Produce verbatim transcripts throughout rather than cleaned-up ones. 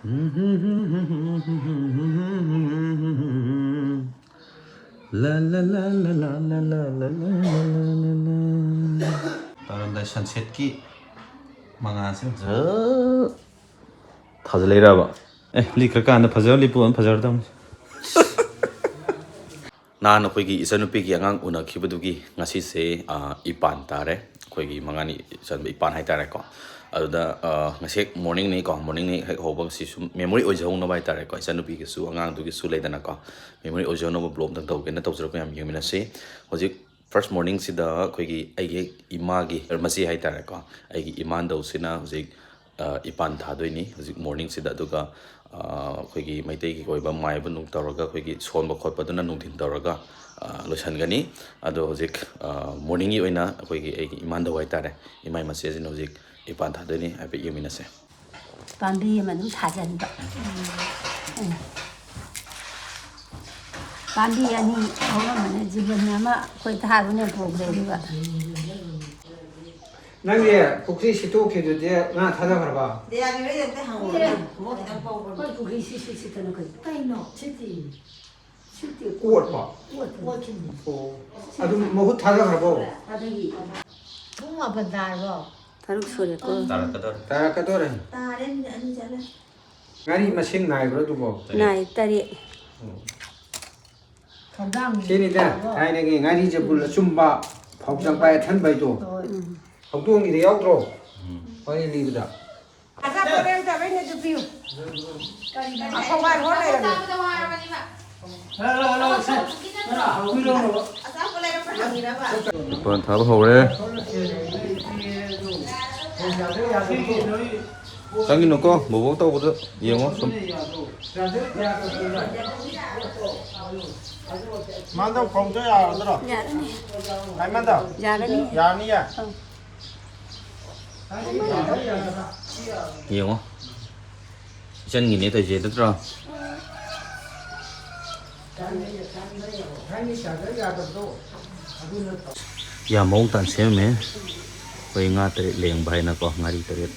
La la la la la la la la la la la la. ꯇꯧꯔꯝꯗꯥꯏ ꯁꯟꯁꯦꯠꯀꯤ ꯃꯉꯥꯜꯁꯦ ꯐꯖ-, ꯊꯥꯖꯜꯂꯛꯏꯔꯕ? ꯑꯦ, ꯂꯤꯛꯈ꯭ꯔꯀꯥꯟꯗ ꯐꯖꯔ ꯂꯤꯠꯄ ꯑꯣꯏꯅ ꯐꯖꯔꯗꯧꯅꯤ꯫ ꯅꯍꯥꯟ ꯑꯩꯈꯣꯏꯒꯤ ꯏꯆꯟꯅꯨꯄꯤꯒꯤ ꯑꯉꯥꯡ ꯎꯅꯈꯤꯕꯗꯨꯒꯤ ꯉꯁꯤꯁꯦ, ꯑ, ꯏꯄꯥꯟ ꯇꯥꯔꯦ꯫ ꯑꯩꯈꯣꯏꯒꯤ ꯃꯉꯥꯅꯤ ꯆꯟꯕ ꯏꯄꯥꯟ ꯍꯥꯏꯇꯥꯔꯦꯀꯣ꯫ ꯑꯗꯨꯗ, ꯑ, ꯉꯁꯤ ꯃꯣꯔꯅꯤꯡꯅꯤꯀꯣ, ꯃꯣꯔꯅꯤꯡꯅꯤ ꯍꯦꯛ ꯍꯧꯕ ꯉꯁꯤ ꯁꯨꯝ ꯃꯦꯃꯣꯔꯤ ꯑꯣꯏꯖꯍꯧꯅꯕ ꯍꯥꯏꯇꯥꯔꯦꯀꯣ, ꯏꯆꯟꯅꯨꯄꯤꯒꯤꯁꯨ ꯑꯉꯥꯡꯗꯨꯒꯤꯁꯨ ꯂꯩꯗꯅꯀꯣ, ꯃꯦꯃꯣꯔꯤ ꯑꯣꯏꯖꯍꯧꯅꯕ ꯕ꯭ꯂꯣꯛ ꯑꯝꯇꯪ ꯇꯧꯒꯦꯅ ꯇꯧꯖꯔꯛꯄ, ꯌꯥꯝ ꯌꯦꯡꯃꯤꯟꯅꯁꯤ꯫ ꯍꯧꯖꯤꯛ ꯐꯥꯔꯁ ꯃꯣꯔꯅꯤꯡꯁꯤꯗ ꯑꯩꯈꯣꯏꯒꯤ ꯑꯩꯒꯤ ꯍꯦꯛ ꯏꯃꯥꯒꯤ ꯃꯆꯦ ꯍꯥꯏꯇꯥꯔꯦꯀꯣ, ꯑꯩꯒꯤ ꯏꯃꯥꯟꯗꯧꯁꯤꯅ ꯍꯧꯖꯤꯛ, ꯑ, ꯏꯄꯥꯟ ꯊꯥꯗꯣꯏꯅꯤ ꯍꯧꯖꯤꯛ ꯃꯣꯔꯅꯤꯡꯁꯤꯗ꯫ ꯑꯗꯨꯒ, ꯑ, ꯑꯩꯈꯣꯏꯒꯤ ꯃꯩꯇꯩꯒꯤ ꯑꯣꯏꯕ ꯃꯥꯏꯕ ꯅꯨꯡ ꯇꯧꯔꯒ ꯑꯩꯈꯣꯏꯒꯤ ꯁꯣꯟꯕ ꯈꯣꯠꯄꯗꯨꯅ ꯅꯨꯡꯊꯤꯟ ꯇꯧꯔꯒ, ꯑ, ꯂꯣꯏꯁꯤꯟꯒꯅꯤ꯫ ꯑꯗꯣ ꯍꯧꯖꯤꯛ, ꯑ, ꯃꯣꯔꯅꯤꯡꯒꯤ ꯑꯣꯏꯅ ꯑꯩꯈꯣꯏꯒꯤ ꯑꯩꯒꯤ ꯏꯃꯥꯟꯗꯧ ꯍꯥꯏꯇꯥꯔꯦ, ꯏꯃꯥꯏ ꯃꯆꯦꯁꯤꯅ ꯍꯧꯖꯤꯛ ꯏꯄꯥꯟ ꯊꯥꯗꯣꯏꯅꯤ꯫ ꯍꯥꯏꯐꯦꯠ ꯌꯦꯡꯃꯤꯟꯅꯁꯦ꯫ ꯄꯥꯝꯕꯤ ꯑꯃ ꯑꯗꯨꯝ ꯊꯥꯖꯤꯟꯕ꯫ ꯎꯝ꯫ ꯄꯥꯝꯕꯤ ꯑꯅꯤ ꯍꯧꯔꯝꯕꯅꯦ, ꯖꯤꯕꯟ ꯑꯃ ꯑꯩꯈꯣꯏ ꯊꯥꯕꯅꯦ ꯄꯨꯈ꯭ꯔꯦ, ꯑꯗꯨꯒ꯫ ꯅꯪꯒꯤ ꯄꯨꯈ꯭ꯔꯤ ꯁꯤꯠꯇꯣꯛꯈꯤꯗꯨꯗꯤ ꯉꯥ ꯊꯥꯗꯈ꯭ꯔꯕ? ꯗꯌꯥꯒꯤ ꯍꯣꯔꯦꯟ ꯑꯝꯇ ꯍꯪꯉꯨꯔꯣ, ꯅꯪ ꯈꯨꯕꯣꯛ ꯈꯤꯇꯪ ꯄꯧꯕ꯭ꯔꯣ? ꯑꯩꯈꯣꯏ ꯄꯨꯈ꯭ꯔꯤ ꯁꯤ ꯁꯤ ꯁꯤꯠꯇꯅ ꯀꯩꯅꯣ? ꯀꯩꯅꯣ? ꯁꯤꯠꯇꯤ꯫ ꯁꯤꯠꯇꯤ꯫ ꯀꯣꯠꯄ? ꯀꯣꯠꯄꯅꯤ꯫ ꯀꯣꯠꯈꯤꯕꯅꯤ꯫ ꯑꯣ꯫ ꯑꯗꯨ ꯃꯍꯨꯠ ꯊꯥꯗꯈ꯭ꯔꯕꯣ? ꯊꯥꯗꯈꯤ꯫ ꯄꯨꯡ ꯃꯥꯄꯟ ꯇꯥꯔꯕꯣ? ꯇꯔꯨꯛ ꯁꯨꯔꯦꯀꯣ꯫ ꯇꯥꯔꯛꯀꯗꯧꯔꯦ꯫ ꯇꯥꯔꯛꯀꯗꯧꯔꯦ꯫ ꯇꯥꯔꯦ, ꯃꯤꯅꯤꯠ ꯑꯅꯤ ꯆꯠꯂꯦ꯫ ꯉꯥꯔꯤ ꯃꯁꯤꯡ ꯅꯥꯏꯕ꯭ꯔꯣ ꯑꯗꯨꯕꯣ? ꯅꯥꯏ, ꯇꯔꯦꯠ꯫ ꯎꯝ꯫ ꯈꯣꯡꯗꯥꯡ ꯁꯤꯅꯤꯗ ꯇꯥꯔꯕꯣ? ꯊꯥꯏꯅꯒꯤ ꯉꯥꯔꯤ ꯆꯕꯨꯜ ꯑꯆꯨꯝꯕ ꯐꯥꯎ ꯆꯪꯄꯥꯏ ꯑꯊꯟꯕꯩꯗꯣ꯫ ꯍꯣꯏ꯫ ꯎꯝ꯫ ꯍꯧꯗꯣꯡꯒꯤꯗ ꯌꯥꯎꯗ꯭ꯔꯣ? ꯎꯝ꯫ ꯋꯥꯔꯤ ꯂꯤꯕꯗ꯫ ꯑꯆꯥꯄꯣꯠ ꯂꯩꯔꯨꯗꯕꯩꯅꯦ ꯑꯗꯨ ꯄꯤꯌꯨ꯫ ꯑꯐꯧꯕꯥꯜ ꯍꯣꯜ ꯂꯩꯔꯝꯃꯦ꯫ ꯑꯆꯥꯄꯣꯠ ꯂꯩꯔꯛꯄ꯭ꯔꯥ ꯍꯪꯉꯤꯔꯕ? ꯏꯄꯥꯟ ꯊꯥꯕ ꯍꯧꯔꯦ꯫ ꯆꯪꯒꯤꯅꯨꯀꯣ, ꯕꯣꯕꯣꯛ ꯇꯧꯕꯗ ꯌꯦꯡꯉꯣ ꯁꯨꯝ꯫ ꯃꯥꯟꯗꯧ ꯀꯧꯗ ꯌꯥꯔꯗ꯭ꯔꯣ? ꯌꯥꯔꯅꯤ꯫ ꯀꯥꯏ ꯃꯥꯟꯗꯧ? ꯌꯥꯔꯅꯤ꯫ ꯌꯥꯔꯅꯤꯌꯦ? ꯑꯧ꯫ ꯌꯦꯡꯉꯣ꯫ ꯏꯆꯟꯒꯤꯅꯦ ꯇꯧꯔꯤꯁꯦ ꯅꯠꯇ꯭ꯔꯣ? ꯌꯥꯝ ꯃꯑꯣꯡ ꯇꯥꯅ ꯁꯦꯝꯃꯦ꯫ ꯑꯩꯈꯣꯏ ꯉꯥ ꯇꯔꯦꯠ ꯂꯦꯡꯕ ꯍꯥꯏꯅꯀꯣ, ꯉꯥꯔꯤ ꯇꯔꯦꯠ꯫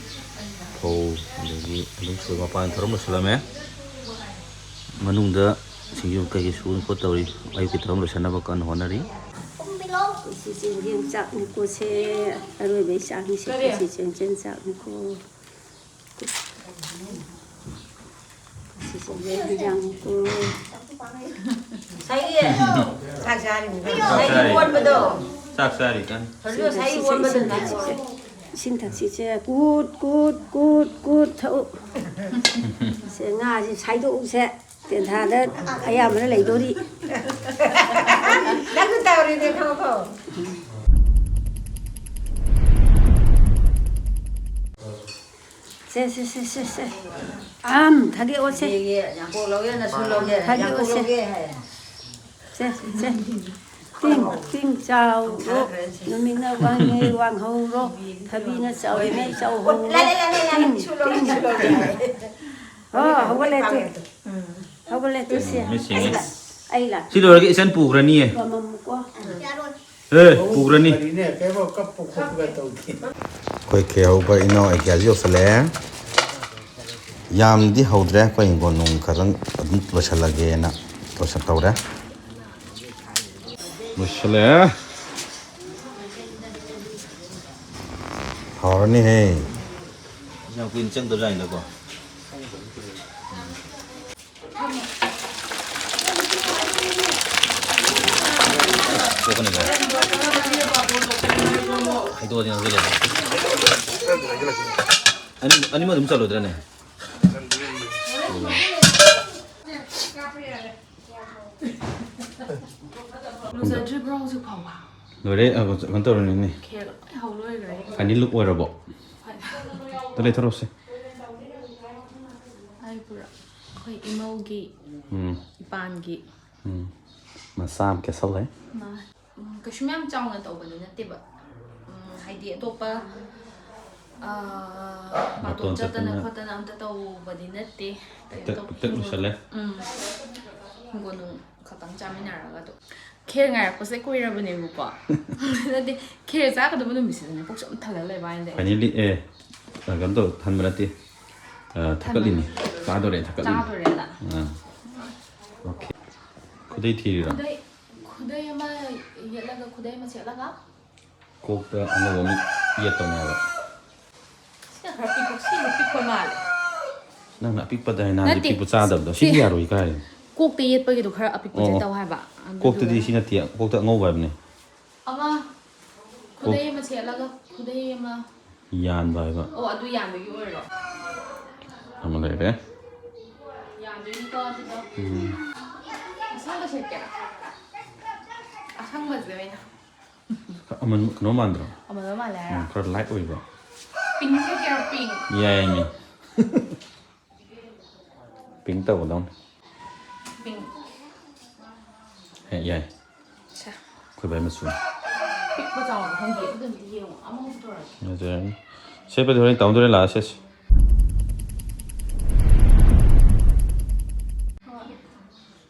ꯐꯧ, ꯑꯗꯒꯤ ꯑꯗꯨꯝ ꯁꯣꯏ ꯃꯄꯥꯟ ꯊꯧꯔꯝ ꯂꯣꯏꯁꯤꯜꯂꯝꯃꯦ꯫ ꯃꯅꯨꯡꯗ ꯁꯤꯡꯖꯨ ꯀꯩꯀꯩ ꯁꯨ ꯈꯣꯠ ꯇꯧꯔꯤ꯫ ꯑꯌꯨꯛꯀꯤ ꯊꯧꯔꯝ ꯂꯣꯏꯁꯤꯟꯅꯕ ꯀꯟꯅ ꯍꯣꯠꯅꯔꯤ꯫ ꯁꯤꯁꯦ ꯌꯦꯟ ꯆꯥꯛꯅꯤꯀꯣ, ꯁꯦ ꯑꯔꯣꯏꯕꯩ ꯆꯥꯛꯅꯤ, ꯁꯦ ꯀꯔꯤ? ꯁꯤ ꯆꯦꯡ ꯆꯦꯡ ꯆꯥꯛꯅꯤꯀꯣ꯫ ꯁꯤꯁꯦ ꯌꯦꯟ ꯍꯤꯟꯖꯥꯡꯅꯤꯀꯣ꯫ ꯉꯁꯥꯏꯒꯤ ꯆꯥꯛ ꯆꯥꯔꯤꯕꯅꯤ꯫ ꯉꯁꯥꯏꯒꯤ ꯆꯥꯛ ꯆꯥꯔꯤ꯫ ꯏꯔꯣꯟꯕꯗꯣ꯫ ꯆꯥꯛ ꯆꯥꯔꯤ ꯀꯟꯅ꯫ ꯍꯧꯖꯤꯛ ꯉꯁꯥꯏ ꯏꯁꯤꯡ ꯏꯔꯣꯟꯕꯗꯣ ꯊꯛꯁꯤ, ꯏꯁꯤꯡ ꯊꯛꯁꯤ꯫ ꯏꯁꯤꯡ ꯊꯛꯁꯤꯁꯦ꯫ ꯀꯨꯠ, ꯀꯨꯠ, ꯀꯨꯠ, ꯀꯨꯠ ꯊꯛꯎ꯫ ꯁꯦ, ꯉꯥꯁꯦ ꯁꯥꯏꯗꯣꯛꯎꯁꯦ꯫ ꯇꯦꯟꯊꯥꯗ ꯑꯌꯥꯝꯕꯅ ꯂꯩꯗꯣꯔꯤ꯫ ꯅꯪꯁꯨ ꯇꯧꯔꯤꯅꯦ ꯈꯪꯉꯕꯣ? ꯁꯦ, ꯁꯦ, ꯁꯦ, ꯁꯦ, ꯁꯦ꯫ ꯑꯝ, ꯊꯥꯒꯦ ꯑꯣꯠꯁꯦ꯫ ꯌꯦꯡꯒꯦ, ꯌꯥꯡꯀꯣꯛ ꯂꯧꯒꯦ, ꯅꯁꯨ ꯂꯧꯒꯦ, ꯊꯥꯒꯦ ꯌꯥꯡꯀꯣꯛ ꯑꯣꯠꯁꯦ꯫ ꯂꯧꯒꯦ ꯍꯥꯏ꯫ ꯁꯦ, ꯁꯦ꯫ ꯇꯤꯡ, ꯇꯤꯡ ꯆꯥꯎꯔꯣ꯫ ꯅꯨꯃꯤꯠꯅ ꯋꯥꯡꯉꯦ ꯋꯥꯡꯍꯧꯔꯣ꯫ ꯊꯕꯤꯅ ꯆꯥꯎꯔꯤꯉꯩ ꯆꯥꯎꯍꯧꯔꯣ꯫ ꯂꯥ, ꯂꯥ, ꯂꯥ, ꯂꯥ, ꯂꯥ, ꯇꯤꯡ, ꯅꯁꯨ ꯂꯧꯒꯦ, ꯇꯤꯡ꯫ ꯅꯁꯨ ꯂꯧꯒꯦ ꯍꯥꯏ꯫ ꯍꯣ, ꯍꯧꯒꯠꯂꯦ ꯇꯨ꯫ ꯍꯧꯒꯠꯂꯦ ꯇꯨ ꯁꯦ꯫ ꯃꯤꯁꯤꯡꯉꯦ꯫ ꯑꯩ ꯂꯥꯛ-, ꯑꯩ ꯂꯥꯛ-, ꯁꯤ ꯂꯣꯏꯔꯒ ꯏꯆꯟ ꯄꯨꯈ꯭ꯔꯅꯤꯌꯦ꯫ ꯄꯥꯝꯃꯝꯃꯨꯀꯣ꯫ ꯑꯦ, ꯄꯨꯈ꯭ꯔꯅꯤ꯫ ꯀꯔꯤꯅꯦ, ꯀꯩꯕꯣ, ꯀꯞꯄ ꯈꯣꯠꯄꯒ ꯇꯧꯗꯦ꯫ ꯑꯩꯈꯣꯏ ꯈꯦꯍꯧꯕ ꯏꯅꯥꯎ ꯑꯩꯒꯤꯌꯥꯁꯤ ꯌꯧꯁꯜꯂꯛꯑꯦ꯫ ꯌꯥꯝꯗꯤ ꯍꯧꯗ꯭ꯔꯦ, ꯑꯩꯈꯣꯏ ꯍꯤꯡꯒꯣꯜ ꯅꯨꯡ ꯈꯇꯪ ꯑꯗꯨꯝ ꯂꯣꯏꯁꯤꯜꯂꯒꯦꯅ ꯂꯣꯏꯁꯤꯜ ꯇꯧꯔꯦ꯫ ꯂꯣꯏꯁꯤꯜꯂꯛꯑꯦ꯫ ꯍꯥꯎꯔꯅꯤꯍꯦ꯫ ꯌꯥꯝ ꯀꯨꯏꯅ ꯆꯪꯗꯕꯖꯥꯠꯅꯤꯗꯀꯣ꯫ ꯇꯣꯛꯀꯅꯤꯀꯣ꯫ ꯍꯩꯗꯣꯛꯑꯗꯤ ꯉꯥꯡꯁꯤꯜꯂꯦ꯫ ꯑꯅꯤ-, ꯑꯅꯤꯃꯛ ꯑꯗꯨꯝ ꯆꯠꯂꯣꯏꯗ꯭ꯔꯅꯦ? ꯂꯨꯖꯗ꯭ꯔꯤꯕ꯭ꯔꯣ ꯍꯧꯖꯤꯛ ꯐꯥꯎꯕ? ꯂꯣꯏꯔꯦ, ꯑ, ꯀꯩꯅꯣ ꯇꯧꯔꯅꯤꯅꯦ꯫ ꯈꯦꯔ ꯂꯣꯏ ꯍꯧ ꯂꯣꯏꯈ꯭ꯔꯦ꯫ Final look ꯑꯣꯏꯔꯕꯣ? ꯍꯣꯏ꯫ ꯑꯗ ꯂꯩꯊꯣꯔꯛꯑꯣꯁꯦ꯫ ꯑꯩ ꯄꯨꯔꯥ ꯑꯩꯈꯣꯏ ꯏꯃꯧꯒꯤ, ꯎꯝ꯫ ꯏꯄꯥꯟꯒꯤ꯫ ꯎꯝ꯫ ꯃꯆꯥ ꯑꯃ ꯀꯦꯁꯜꯂꯦ꯫ ꯃꯥ-, ꯎꯝ, ꯀꯩꯁꯨ ꯌꯥꯝ ꯆꯥꯎꯅ ꯇꯧꯕꯗꯤ ꯅꯠꯇꯦꯕ꯫ ꯎꯝ, ꯍꯥꯏꯗꯤ ꯑꯇꯣꯞꯄ, ꯑ, ꯕꯥꯇꯣꯟ ꯕꯥꯇꯣꯟ ꯆꯠꯇꯅ ꯆꯠꯇꯅ ꯈꯣꯠꯇꯅ ꯑꯝꯇ ꯇꯧꯕꯗꯤ ꯅꯠꯇꯦ꯫ ꯀꯩꯅꯣ ꯄꯤꯛꯇꯛ, ꯇꯧ-, ꯄꯤꯛꯇꯛ ꯍꯤꯡꯒꯣꯜ-, ꯂꯣꯏꯁꯜꯂꯦ꯫ ꯎꯝ, ꯍꯤꯡꯒꯣꯜ ꯅꯨꯡ ꯈꯛꯇꯪ ꯆꯥꯃꯤꯟꯅꯔꯒ ꯑꯗꯨꯝ꯫ ꯈꯦꯔ ꯉꯥꯏꯔꯛꯄꯁꯦ ꯀꯨꯏꯔꯕꯅꯦꯕꯀꯣ꯫ ꯅꯠꯇꯦ, ꯈꯦꯔ ꯆꯥꯒꯗꯕ ꯅꯨꯃꯤꯠꯁꯤꯗꯅꯦ ꯄꯨꯛꯁꯦ ꯑꯗꯨꯝ ꯊꯜꯂ ꯂꯩꯕ ꯍꯥꯏꯅꯗꯤ꯫ Finally, ꯑꯦ, ꯑ, ꯀꯩꯅꯣ ꯇꯧ, ꯊꯟꯕ ꯅꯠꯇꯦ꯫ ꯑ, ꯊꯛꯀꯠꯂꯤꯅꯤ꯫ ꯆꯥꯗꯣꯔꯦ, ꯊꯛꯀꯠꯂꯤꯅꯤ꯫ ꯆꯥꯗꯣꯔꯦꯅ? ꯑꯥ꯫ ꯑꯣꯀꯦ꯫ ꯈꯨꯗꯩ ꯊꯤꯔꯤꯔꯣ? ꯈꯨꯗꯩ, ꯈꯨꯗꯩ ꯑꯃ ꯌꯦꯠꯂꯒ, ꯈꯨꯗꯩ ꯑꯃ ꯁꯦꯠꯂꯒ꯫ ꯀꯣꯛꯇ ꯑꯉꯧꯕ ꯑꯃ ꯌꯦꯠꯇꯧꯅꯦ ꯍꯥꯏꯕ꯫ ꯁꯤꯅ ꯈꯔ ꯄꯤꯛꯄ, ꯁꯤꯅ ꯄꯤꯛꯄ ꯃꯥꯜꯂꯦ꯫ ꯅꯪꯅ ꯑꯄꯤꯛꯄꯗ ꯍꯥꯏ, ꯅꯍꯥꯟꯗꯤ ꯅꯠꯇꯦ, ꯄꯤꯛꯄ ꯆꯥꯗꯕꯗꯣ꯫ ꯁꯤ ꯁꯤꯗꯤ ꯌꯥꯔꯣꯏ ꯀꯥꯏ꯫ ꯀꯣꯛꯇ ꯌꯦꯠꯄꯒꯤꯗꯣ ꯈꯔ ꯑꯄꯤꯛꯄꯁꯦ ꯑꯣ, ꯇꯧ ꯍꯥꯏꯕ꯫ ꯀꯣꯛꯇꯗꯤ ꯑꯗꯨꯗꯨꯒ ꯁꯤ ꯅꯠꯇꯦ, ꯀꯣꯛꯇ ꯑꯉꯧꯕ ꯍꯥꯏꯕꯅꯦ꯫ ꯑꯃ ꯈꯨꯗꯩ ꯑꯃ ꯁꯦꯠꯂꯒ ꯈꯨꯗꯩ ꯑꯃ ꯌꯥꯟꯕ ꯍꯥꯏꯕ꯫ ꯑꯣ, ꯑꯗꯨ ꯌꯥꯟꯕꯒꯤ ꯑꯣꯏꯔꯣ? ꯑꯃ ꯂꯩꯔꯦ꯫ ꯌꯥꯟꯗꯣꯏꯅꯤꯀꯣ ꯑꯗꯨꯗꯣ꯫ ꯎꯝ꯫ ꯑꯁꯪꯕ ꯁꯦꯠꯀꯦꯔꯥ? ꯑꯁꯪꯕꯁꯦ ꯑꯣꯏꯅ꯫ ꯑꯃ ꯀꯩꯅꯣ ꯃꯥꯟꯗ꯭ꯔꯣ? ꯑꯃꯗꯣ ꯃꯥꯜꯂꯦ ꯍꯥꯏꯔꯣ? ꯎꯝ, ꯈꯔ ꯂꯥꯏꯠ ꯑꯣꯏꯕ꯭ꯔꯣ? ꯄꯤꯡ ꯁꯦꯠꯀꯦꯔꯥ, ꯄꯤꯡ? ꯌꯥꯏ ꯃꯤ꯫ ꯄꯤꯡ ꯇꯧꯒꯗꯧꯅꯤ꯫ ꯄꯤꯡ꯫ ꯍꯦ, ꯌꯥꯏ꯫ ꯁꯦ꯫ ꯑꯩꯈꯣꯏ ꯚꯥꯏ ꯃꯆꯨ꯫ ꯄꯤꯛꯄ ꯆꯥꯎꯕ ꯈꯪꯗꯦ꯫ ꯑꯗꯨꯝꯗꯤ ꯌꯦꯡꯉꯣ꯫ ꯑꯃ ꯄꯨꯊꯣꯔꯛꯀꯦ꯫ ꯐꯖꯔꯅꯤ꯫ ꯁꯦꯠꯄꯗꯤ ꯍꯣꯔꯦꯟ ꯇꯧꯗꯣꯔꯦ, ꯂꯥꯛꯑ ꯁꯦꯠꯁꯤ꯫ ꯍꯣꯏ꯫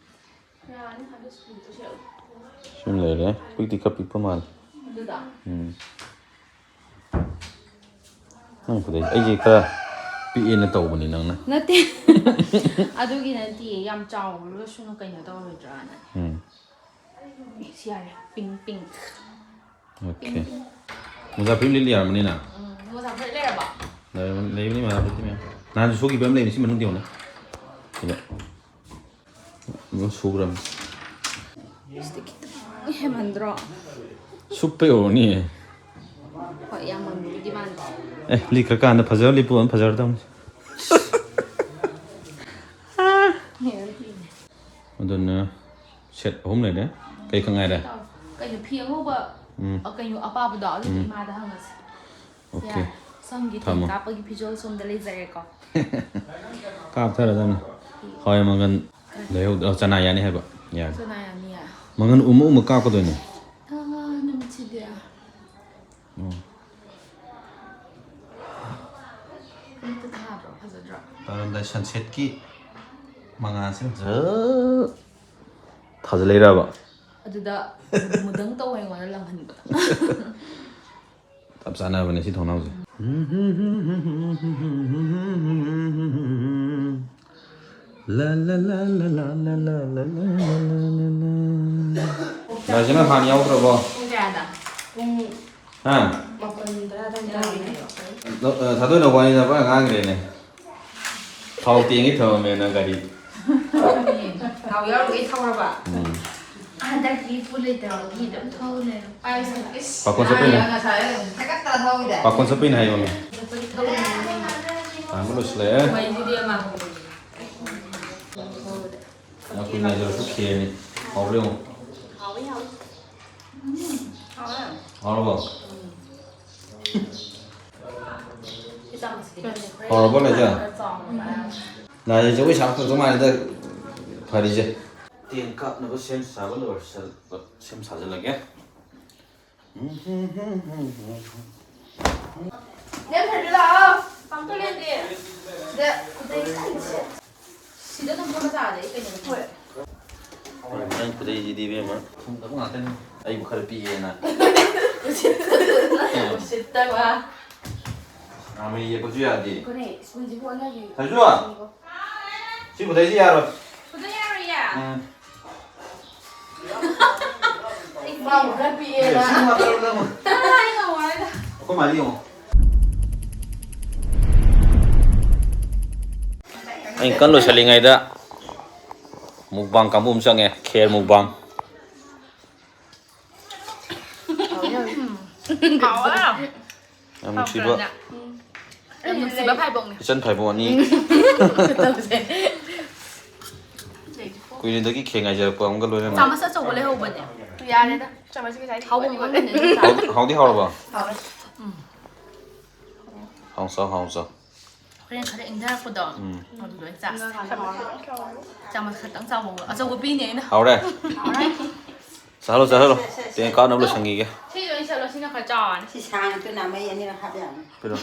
ꯌꯥꯔꯅꯤ, ꯑꯗꯨ ꯁ꯭ꯀꯨꯜꯗ ꯁꯦꯠꯂꯣ꯫ ꯁꯨꯝ ꯂꯩꯔꯦ꯫ ꯄꯤꯛꯇꯤ ꯈꯔ ꯄꯤꯛꯄ ꯃꯥꯜꯂꯦ꯫ ꯑꯗꯨꯗ? ꯎꯝ꯫ ꯅꯪ ꯈꯨꯗꯩ, ꯑꯩꯁꯦ ꯈꯔ ꯄꯤꯛꯑꯦꯅ ꯇꯧꯕꯅꯤ ꯅꯪꯅ꯫ ꯅꯠꯇꯦ꯫ ꯑꯗꯨꯒꯤ ꯅꯠꯇꯤꯌꯦ, ꯌꯥꯝ ꯆꯥꯎꯔꯒꯁꯨ ꯀꯩꯅꯣ ꯇꯧꯔꯣꯏꯗ꯭ꯔꯥꯅ꯫ ꯎꯝ꯫ ꯁꯤ ꯌꯥꯔꯦ, ꯄꯤꯡ, ꯄꯤꯡ꯫ ꯑꯣꯀꯦ꯫ ꯄꯤꯡ, ꯄꯤꯡ꯫ ꯃꯣꯖꯥ ꯐꯨꯔꯤꯠ ꯂꯤꯠ ꯌꯥꯔꯝꯃꯅꯤꯅ? ꯎꯝ, ꯃꯣꯖꯥ ꯐꯨꯔꯤꯠ ꯂꯩꯔꯕ? ꯂꯩꯔꯝꯃꯅꯤ, ꯂꯩꯕꯅꯤ ꯃꯣꯖꯥ ꯐꯨꯔꯤꯠꯇꯤ ꯃꯌꯥꯝ꯫ ꯅꯍꯥꯟꯁꯨ ꯁꯨꯈꯤꯕ ꯑꯃ ꯂꯩꯕꯅꯤ, ꯁꯤ ꯃꯅꯨꯡꯗ ꯌꯦꯡꯉꯨꯅꯦ꯫ ꯁꯤꯗ꯫ ꯑꯗꯨꯝ ꯁꯨꯈ꯭ꯔꯕꯅꯤ꯫ ꯁꯤꯗꯤ ꯈꯤꯇꯪ ꯍꯦꯟꯃꯟꯗ꯭ꯔꯣ? ꯁꯨꯞꯄꯩ ꯑꯣꯏꯔꯝꯅꯤꯌꯦ꯫ ꯍꯣꯏ, ꯌꯥꯝ ꯃꯟꯕꯕꯨꯗꯤ ꯃꯥꯟꯗꯦ꯫ ꯑꯦ, ꯂꯤꯠꯈ꯭ꯔꯀꯥꯟꯗ ꯐꯖꯕ ꯂꯤꯠꯄ ꯑꯣꯏꯅ ꯐꯖꯔꯗꯧꯅꯤ꯫ ꯑꯗꯨꯅ ꯁꯦꯠ ꯑꯍꯨꯝ ꯂꯩꯔꯦ꯫ ꯀꯩ ꯈꯛ ꯉꯥꯏꯔꯦ? ꯀꯩꯅꯣ, ꯐꯤ ꯑꯉꯧꯕ, ꯎꯝ꯫ ꯑ, ꯀꯩꯅꯣ, ꯑꯄꯥꯕꯗꯣ, ꯑꯗꯨꯗꯤ ꯎꯝ꯫ ꯏꯃꯥꯗ ꯍꯪꯉꯁꯤ꯫ ꯑꯣꯀꯦ꯫ ꯌꯥꯔꯦ꯫ ꯁꯝꯒꯤ ꯊꯝꯃꯣ꯫ ꯇꯦꯟ ꯀꯥꯞꯄꯒꯤ ꯐꯤꯖꯣꯜ ꯁꯣꯝꯗ ꯂꯩꯖꯔꯦꯀꯣ꯫ ꯀꯥꯞꯊꯔꯗꯝꯅꯤ꯫ ꯍꯋꯥꯏ ꯃꯪꯒꯟ ꯂꯩꯍꯧꯗ-, ꯑ, ꯆꯅꯥ ꯌꯥꯅꯤ ꯍꯥꯏꯕ꯫ ꯌꯥꯔꯦ꯫ ꯆꯅꯥ ꯌꯥꯅꯤ, ꯌꯥꯔꯦ꯫ ꯃꯪꯒꯟ ꯎꯃ ꯎꯃ ꯀꯥꯞꯀꯗꯣꯏꯅꯦ꯫ ꯑꯥ, ꯅꯨꯃꯤꯠꯁꯤꯗꯤ꯫ ꯎꯝ꯫ ꯑꯌꯨꯛꯇ ꯊꯥꯗ꯭ꯔꯣ? ꯐꯖꯗ꯭ꯔꯣ? ꯇꯧꯔꯝꯗꯥꯏ ꯁꯟꯁꯦꯠꯀꯤ ꯃꯉꯥꯜꯁꯤꯅ ꯖꯔ ꯊꯥꯖꯤꯜꯂꯛꯏꯔꯕ? ꯑꯗꯨꯗ ꯃꯨꯗꯪ ꯇꯧ ꯑꯩꯉꯣꯟꯗ ꯂꯪꯍꯟꯕꯗ꯫ ꯆꯞ ꯆꯥꯟꯅꯕꯅꯦ ꯁꯤ ꯊꯣꯡꯅꯥꯎꯁꯦ꯫ La la la la la la la la la la la la. ꯅꯥꯏꯁꯅꯥ ꯍꯥꯟꯅ ꯌꯥꯎꯗ꯭ꯔꯕꯣ? ꯄꯨꯡ ꯀꯌꯥꯗ? ꯄꯨꯡ ꯍꯥ? ꯃꯥꯄꯟ ꯇꯔꯥ ꯑꯗꯥꯏꯗ ꯂꯥꯛꯑꯦ꯫ ꯅꯣ-, ꯑ, ꯊꯥꯗꯣꯏ ꯅꯧꯕ ꯋꯥꯅꯤꯗ ꯄꯨꯔꯥ ꯉꯥꯡꯈ꯭ꯔꯦꯅꯦ꯫ ꯊꯥꯎ ꯇꯦꯡꯒꯦ ꯊꯝꯃꯝꯃꯦꯅ ꯒꯥꯔꯤ꯫ ꯊꯥꯎ ꯌꯥꯎꯔꯤꯈꯩ ꯊꯧꯔꯕ? ꯎꯝ꯫ ꯍꯟꯗꯛꯇꯤ ꯏꯄꯨ ꯂꯩꯇꯕꯒꯤ ꯑꯗꯨꯝ ꯊꯧ ꯂꯩꯔꯦ꯫ ꯄꯥꯏꯁꯦ, ꯏꯁ, ꯄꯥꯈꯣꯟ ꯆꯠꯄꯩꯅꯦ꯫ ꯉꯁꯥꯏ ꯊꯦꯀꯠꯇꯅ ꯊꯧꯋꯤꯗ꯫ ꯄꯥꯈꯣꯟ ꯆꯠꯄꯩꯅꯦ ꯍꯥꯏꯌꯣꯃꯦ꯫ ꯆꯠꯄꯒꯤ ꯊꯧꯔꯤꯅꯦ꯫ ꯇꯥꯟꯕ ꯂꯣꯏꯁꯤꯜꯂꯛꯑꯦ꯫ ꯃꯩꯗꯨꯗꯤ ꯑꯃ꯫ ꯉꯥꯏꯈꯣ, ꯉꯥꯏꯖꯔꯁꯨ ꯈꯦꯔꯅꯤ꯫ ꯍꯥꯎꯕ꯭ꯔꯥ ꯌꯦꯡꯉꯨ꯫ ꯍꯥꯎꯋꯤ, ꯍꯥꯎꯋꯤ꯫ ꯎꯝ, ꯍꯥꯎꯋꯦ꯫ ꯍꯥꯎꯔꯕꯣ? ꯎꯝ꯫ ꯁꯤ ꯆꯥꯃꯁꯀꯤ ꯍꯥꯎꯔꯕꯣ, ꯂꯩꯖꯥ? ꯈꯔ ꯆꯥꯎꯅ ꯄꯥꯏꯔꯒ꯫ ꯅꯥꯏ ꯖꯒꯣꯏ ꯁꯥꯕ ꯐꯪꯗꯧ ꯃꯥꯜꯂꯦꯗ ꯐꯔꯤꯁꯦ꯫ ꯇꯦꯟ ꯀꯥꯞꯅꯕ ꯁꯦꯝ ꯁꯥꯕ ꯂꯣꯏꯁꯜ-, ꯁꯦꯝ ꯁꯥꯖꯜꯂꯒꯦ꯫ ꯅꯦꯝꯊꯔꯗꯤ ꯂꯥꯛꯑꯣ꯫ ꯄꯥꯡꯊꯣꯛꯂꯦꯟꯗꯤ꯫ ꯁꯤꯗ ꯈꯨꯗꯩ ꯁꯤꯗ ꯑꯗꯨꯝ ꯐꯝꯃ ꯆꯥꯔꯗꯤ ꯑꯩ ꯀꯩꯅꯣ ꯍꯣꯏ꯫ ꯅꯪ ꯈꯨꯗꯩꯁꯤꯗꯤ ꯏꯕꯦꯝꯃ ꯊꯨꯝꯗꯕ ꯉꯥꯛꯇꯅꯤ꯫ ꯑꯩꯕꯨ ꯈꯔ ꯄꯤꯛꯑꯦꯅ꯫ ꯎꯁꯤꯠꯇꯕ꯫ ꯅꯥꯃꯩ ꯌꯦꯛꯄꯁꯨ ꯌꯥꯗꯦ꯫ ꯀꯣꯅꯦ, ꯁ꯭ꯀꯨꯜꯁꯤꯕꯨ ꯑꯣꯟꯅꯕꯤ꯫ ꯁꯥꯏꯖꯨ! ꯁꯤ ꯈꯨꯗꯩꯁꯤ ꯌꯥꯔꯣꯏ꯫ ꯈꯨꯗꯩ ꯌꯥꯔꯣꯏꯌꯦ? ꯎꯝ꯫ ꯃꯥꯕꯨ ꯈꯔ ꯄꯤꯛꯑꯦꯅ꯫ ꯁꯤ ꯉꯥꯛꯇ ꯂꯧꯔ ꯅꯪ꯫ ꯑꯩ ꯉꯝꯃꯔꯣꯏꯗ꯫ ꯑꯩꯈꯣꯏ ꯃꯥꯗꯤ ꯌꯦꯡꯉꯣ꯫ ꯑꯩꯅ ꯀꯟꯅ ꯂꯣꯏꯁꯤꯜꯂꯤꯉꯩꯗ ꯃꯨꯛꯕꯥꯡ ꯀꯥꯡꯕꯨ ꯑꯃ ꯆꯪꯉꯦ, ꯈꯦꯔ ꯃꯨꯛꯕꯥꯡ꯫ ꯍꯥꯎꯋꯦ꯫ ꯌꯥꯝ ꯅꯨꯡꯁꯤꯕ ꯌꯥꯝ ꯅꯨꯡꯁꯤꯕ ꯐꯥꯏꯕꯣꯛꯅꯦ꯫ ꯏꯆꯟ ꯐꯥꯏꯕꯣꯛ ꯑꯅꯤ꯫ ꯇꯧꯁꯦ꯫ ꯀꯨꯏꯔꯦꯗꯒꯤ ꯈꯦꯡ ꯉꯥꯏꯖꯔꯛꯄ ꯑꯃꯒ ꯂꯣꯏꯅꯅ꯫ ꯆꯥꯃꯁ ꯑꯆꯧꯕ ꯂꯩꯍꯧꯕꯅꯦ꯫ ꯌꯥꯔꯦꯗ꯫ ꯆꯥꯃꯁ ꯉꯁꯥꯏꯗꯒꯤ ꯍꯥꯎꯕ ꯃꯐꯝꯗꯅꯦ꯫ ꯍꯥꯎꯗꯤ, ꯍꯥꯎꯗꯤ ꯍꯥꯎꯔꯕ? ꯍꯥꯎꯔꯦ꯫ ꯎꯝ꯫ ꯍꯥꯎ ꯆꯥꯎ, ꯍꯥꯎ ꯆꯥꯎ꯫ ꯍꯣꯔꯦꯟ ꯈꯔ ꯏꯪꯊꯔꯛꯄꯗꯣ, ꯎꯝ꯫ ꯑꯗꯨꯗ ꯑꯣꯏꯅ ꯆꯥꯁꯦ꯫ ꯆꯥꯃꯁ ꯈꯛꯇꯪ ꯆꯥꯎꯕ, ꯑꯆꯧꯕ ꯄꯤꯅꯦ ꯑꯩꯅ꯫ ꯍꯥꯎꯔꯦ? ꯍꯥꯎꯔꯦ꯫ ꯆꯥꯍꯜꯂꯣ, ꯆꯥꯍꯜꯂꯣ꯫ ꯇꯦꯡ ꯀꯥꯞꯅꯕ ꯂꯣꯏꯁꯟꯈꯤꯒꯦ꯫ ꯁꯤ ꯂꯣꯏ ꯆꯠꯂꯣ, ꯁꯤꯅ ꯈꯔ ꯆꯥꯎꯔꯅꯤ꯫ ꯁꯤ ꯁꯥꯡꯉꯗꯨꯅ ꯃꯩ ꯑꯅꯤꯔꯛ ꯍꯥꯞ ꯌꯥꯅꯤ꯫ ꯄꯤꯔꯣ꯫